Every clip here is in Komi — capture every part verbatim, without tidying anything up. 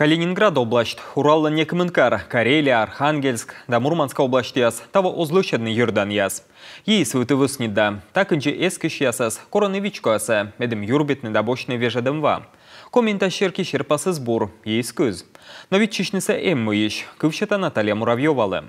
Калининград обласьт, Ураллӧн некымын кар, Карелия, Архангельск да Мурманска обласьтъяс таво оз лӧсьӧдны йӧрданъяс. Йӧйыс вывті вӧсньыд да. Та кындзи эскысьясӧс корӧны вичкоясӧ, медым юрбитны да босьтны вежӧдӧм ва. Комиын та серти серпасыс бур, йӧйыс кыз. Но виччысьнысӧ эм мыйысь, кыв сета Наталья Муравьёвалы.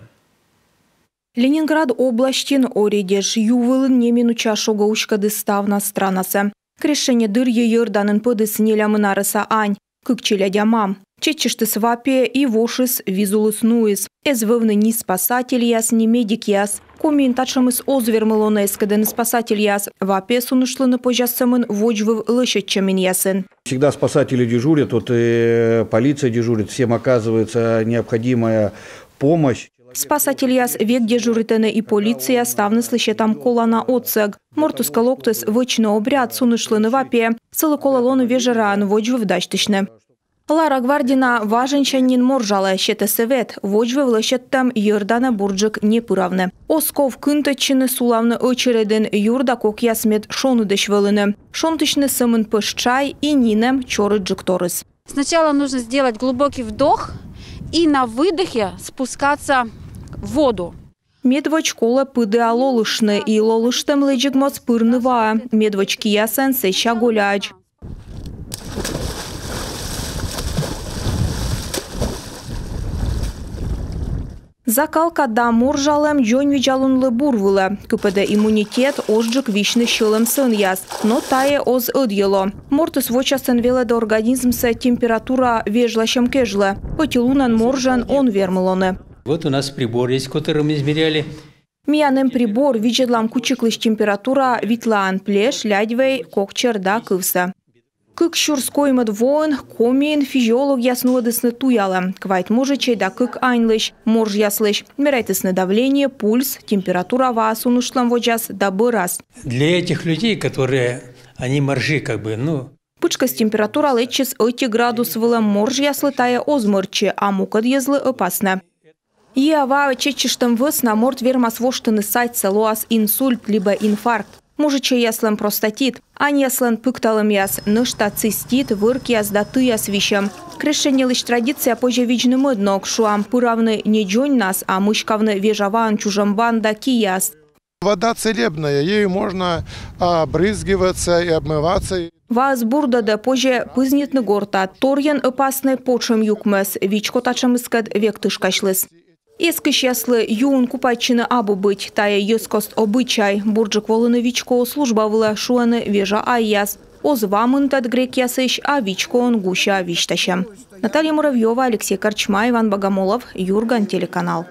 Ленинград обласьтын Ори Деш ю вылын неминуча шогӧ уськӧдіс ставнас странасӧ. Крещеньӧ дырйи йӧрданын пӧдіс нелямын арӧса ань, кык челядя мам. Чеччыштіс ва пиӧ и вошис, визуліс нуис. Эз вӧвны ни спасательяс, ни медикъяс. Комиын татшӧмыс оз вермы лоны, эскӧдӧны спасательяс. Ва пиӧ сунышлыны позяс сӧмын водзвыв лӧсьӧдчӧминъясын. Всегда спасатели дежурят, вот, э, полиция дежурит, всем оказывается необходимая помощь. Спасательяс век дежуритӧны и полиция, ставныслы сетам колана отсӧг. Мортыс кӧ локтіс вӧчны обряд, сунышлыны ва пиӧ, сылы колӧ лоны вежӧраӧн водзвыв дасьтысьны. Лара Гвардина важӧнсянь нин моржалӧ, сетӧ сӧвет: водзвыв лӧсьӧдтӧм йӧрданӧ бурджык не пыравны. Оз ков кынтӧдчыны сулавны ӧчередын, юр да кокъяс мед шоныдӧсь вӧліны. Шонтысьны сӧмын пӧш чай и нинӧм чорыдджык торйыс. Сначала нужно сделать глубокий вдох и на выдохе спускаться в воду. Медводз колӧ пыдіа лолыштны, и лолыштӧм лэдзӧ моз пырны ваӧ, медводз киясӧн сэсся голяӧдз. Закалка да моржалӧм дзоньвидзалунлы бур вылӧ. Кыпӧдӧ иммунитет, озджык висьны сьӧлӧм сӧнъяс. Но тайӧ оз ӧдйӧ ло. Мортыс вочасӧн велӧдӧ организмсӧ температура вежласьӧм кежлӧ. Ӧти лунӧн моржӧн он вермы лоны. Вот у нас прибор есть, которым измеряли. Миян эм прибор, видзӧдлам кучиклысь температура витлаын: плеш, лядь вей, кок чер да кывсӧ. Кык сюрс коймӧд воын Комиын физиологъяс нуӧдісны туялӧм. Квайт мужичӧй да кык аньлысь, моржъяслысь. Мерайтісны давление, пульс, температура, ваыс уныштлӧм водзас да бӧрас. Для этих людей, которые, они моржи, как бы, ну, Пытшкӧс температура лэччис ӧти градус вылӧ, моржъяслы тайӧ оз мӧрччы, а мукӧд йӧзлы опаснӧ. Йиа ва чеччыштӧм вӧсна морт вермас воштыны садьсӧ, лоас инсульт либӧ инфаркт. Мужичӧйяслӧн простатит, аньяслӧн пыкталӧмъяс, нӧшта цистит, вӧркъяс да тыяс висьӧм. Крещеньылысь традиция позьӧ видзны мӧд ног, шуам, пыравны не дзоньнас, а мыськавны вежа ваӧн чужӧмбан да кияс. Вода целебная, ею можно обрызгиваться и обмываться. Ваыс бурдӧдӧ, позьӧ пызнитны гортад. Торйӧн опаснӧй потшӧм юкмӧс, вичко татшӧмыскӧд век тышкасьліс. Эскысьяслы юын купайтчыны абу быть, тайӧ йӧзкост обычай. Бурджык волыны вичкоӧ служба вылӧ, шуӧны вежа айяс. Оз ва мынтӧд грекъясысь, а вичкоын гуся висьтасьӧм. Наталья Муравьёва, Алексей Корчма, Иван Богомолов, Юрган телеканал.